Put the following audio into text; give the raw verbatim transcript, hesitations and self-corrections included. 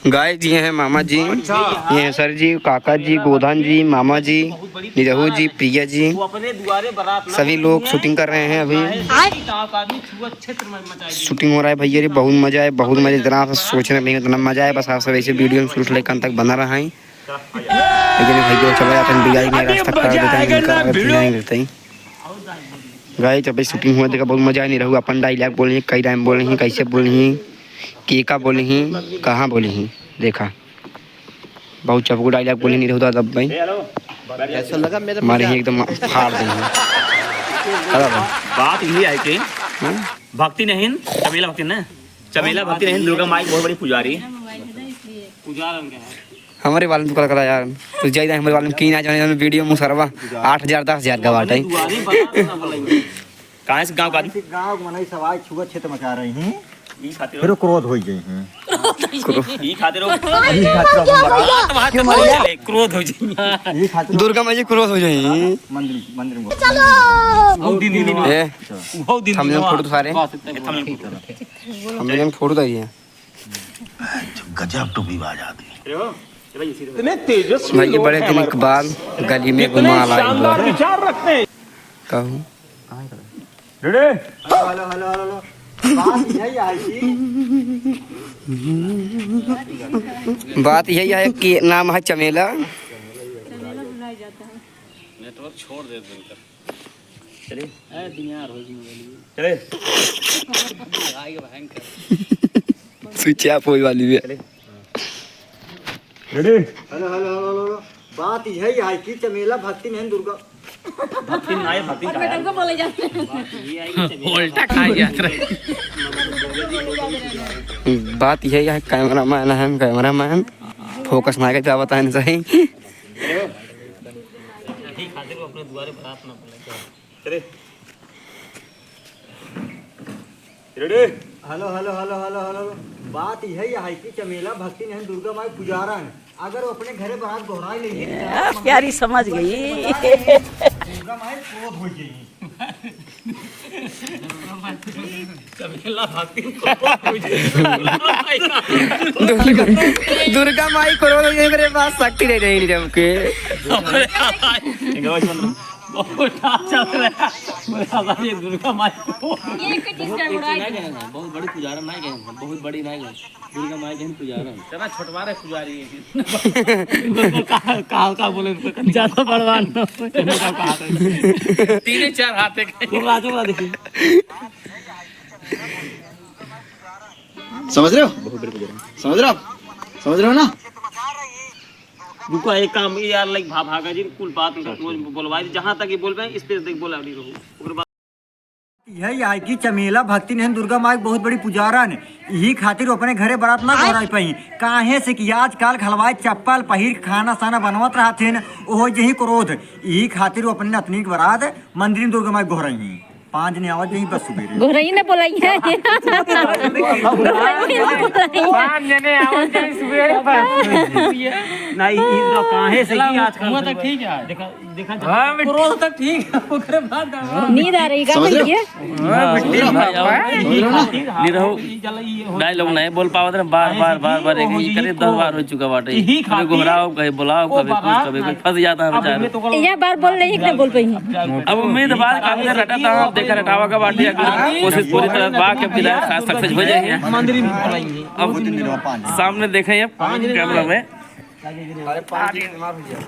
गाइस, ये हैं मामा जी, ये हैं सर जी, काका जी, गोधन जी, मामा जी, निरहू जी, प्रिया जी, सभी लोग शूटिंग कर रहे हैं अभी। शूटिंग हो रहा है भैया रे, बहुत मजा आए, बहुत मजा, जितना आप सोच रहे नहीं उतना मजा आए। बस आप सब ऐसे वीडियो में शुरू से लेकर अंत तक बना रहा है। लेकिन भैया चला जाता है, बिगाड़ी नहीं, रास्ता खराब देता है, इनका आगे फिर नहीं देता है। गाइस, अभी शूटिंग हुआ, देखा, बहुत मजा आए। निरहू अपन डायलॉग बोले हैं, कई टाइम बोले हैं, कैसे बोले हैं, के का बोले हैं, कहाँ बोले हैं, देखा, बहुत चपकू डायलॉग बोले निरहू दादा भाई। कैसा लगा मेरा हमारे ही मजाक? एकदम फाड़ देंगे। बात यही है कि हाँ? भक्ति नहीं, चमेला भक्ति नहीं, चमेला भक्ति नहीं, दुर्गा माई बहुत बड़ी पुजारी है। हमारे वाले में तो कल कला यार, तू जाई हमारे वाले में की ना जाने, जाने वीडियो मुसरवा आठ हजार, दस हजार का बाटे। काहे से गाँव का आदमी? गाँव के मनई सब आज छुआ छेत मचा रही हैं। ई खातिर फिर क्रोध हो गई हैं। ई खातिर ई खातिर अपन बड़ा बात, बात क्यों मर गया? क्रोध हो जाई। ई खातिर दुर्गा माई जी क्रोध हो जाई। मंदिर, मंदिर में। बहुत दिन, दिन ए, बहुत दिन, थंबनेल फोटो सारे। थंबनेल फोटो। थंबनेल फोटो तो ये। गजब टोपीबाज आदमी। इतने तेजस्वी भाई, ये लोग बड़े हैं दिन हमारे के बाद पास। गली में कितने घुमा लाई शानदार हुआ। विचार रखते हैं। कहूँ। रेडी? हेलो, हेलो, हेलो, हेलो, हेलो। बात यही आई कि बात यही है कि नाम है चमेला। नेटवर्क छोड़ दे इनका। चलिए। ए, दिमाग हो गई। चले। आगे भयंकर। स्विच ऑफ होई वाली है। चले। रेडी? हेलो, हेलो, हेलो, हेलो, हेलो। बात यही है कि चमेला भक्ति नहीं दुर्गा। भक्ति नहीं, भक्ति और का मैडम है? को बोले जाते हैं। उल्टा खा गया। बात यही है, कैमरा मैन है, कैमरा मैन फोकस ना करके बताए सही। ठीक खातिर वो अपने दुआरे बारात ना बोले। चले। रेडी? हेलो, हेलो, हेलो, हेलो, हेलो। बात यही है कि चमेला भक्ति नहीं दुर्गा माई पुजारा है। अगर वो अपने घरे बारात गोहराई लेंगे, आ, प्यारी समझ गई। दुर्गा माई क्रोध हो जाएगी। चमेला भक्ति क्रोध हो जाएगी। दुर्गा, दुर्गा माई क्रोध हो जाएगी, मेरे पास शक्ति नहीं रहेगी जब के। बहुत अच्छा चल रहा है। मेरा भाई दुर्गा माई को। ये एक चीज का उड़ाई। नहीं गए हैं, बहुत बड़ी पुजारा नहीं गए हैं, बहुत बड़ी नहीं गए। दुर्गा माई के ही पुजारा है। इतना छोटवा रहे पुजारी है। इनको का, का, का बोले इनको? ज्यादा बड़वान ना हो। इनको का कहा था? तीन ही चार हाथ है। बोला, बोला देखिए। समझ रहे हो? बहुत बड़ी पुजारा है। समझ रहे हो आप? समझ रहे हो ना? रुको, एक काम, ये यार, लाइक, भा-, भागा जी, कुल बात उनका क्लोज बोलवाई, जहाँ तक ये बोल पाए, स्पेस देख, बोला नहीं रहू। ओकर बाद यही है कि चमेला भक्ति नहीं दुर्गा माई के बहुत बड़ी पुजारन, यही खातिर वो अपने घरे बारात ना गोहराई पाई। काहे से कि आजकल घलवाए चप्पल पहिर के खाना साना बनवत रहथिन, ओहो यही क्रोध, यही खातिर वो अपने नतनी के बारात मंदिर में दुर्गा माई गोहराई। पाँच जने आवत जाई बस सुबेरे। गोहराई ना बोलाई है। गोहराई ना बोलाई है। पाँच जने आवत जाई सुबेरे बस। नहीं, ई तो काहे से चला, कि आजकल हुआ तो ठीक है। देखा, देखा हाँ, क्रोध तो ठीक है, ओकरे बाद नींद आ रही का समझ रहे हो? भैया? हाँ, बिल्कुल। भाई, समझ रहे हो ना? नहीं रहू। डायलॉग नहीं बोल पावत रहे, बार, बार, बार, बार, एक ही करीब दस बार हो चुका बाटे। यही कभी खातिर घुराओ, कभी बुलाओ, कभी कुछ, कभी कुछ, फंस जाता है बेचारा। यह बार बोल रही, इतना बोल पाई। अब उम्मीद बात काफी रटा था, देखा रटावा का बाटे, अगली कोशिश पूरी तरह बा के विधायक साथ सक्सेस हो जाए। मंदिर में बुलाएंगे। अब सामने देखें ये कैमरा में। अरे पाँच मिनट मार भैया।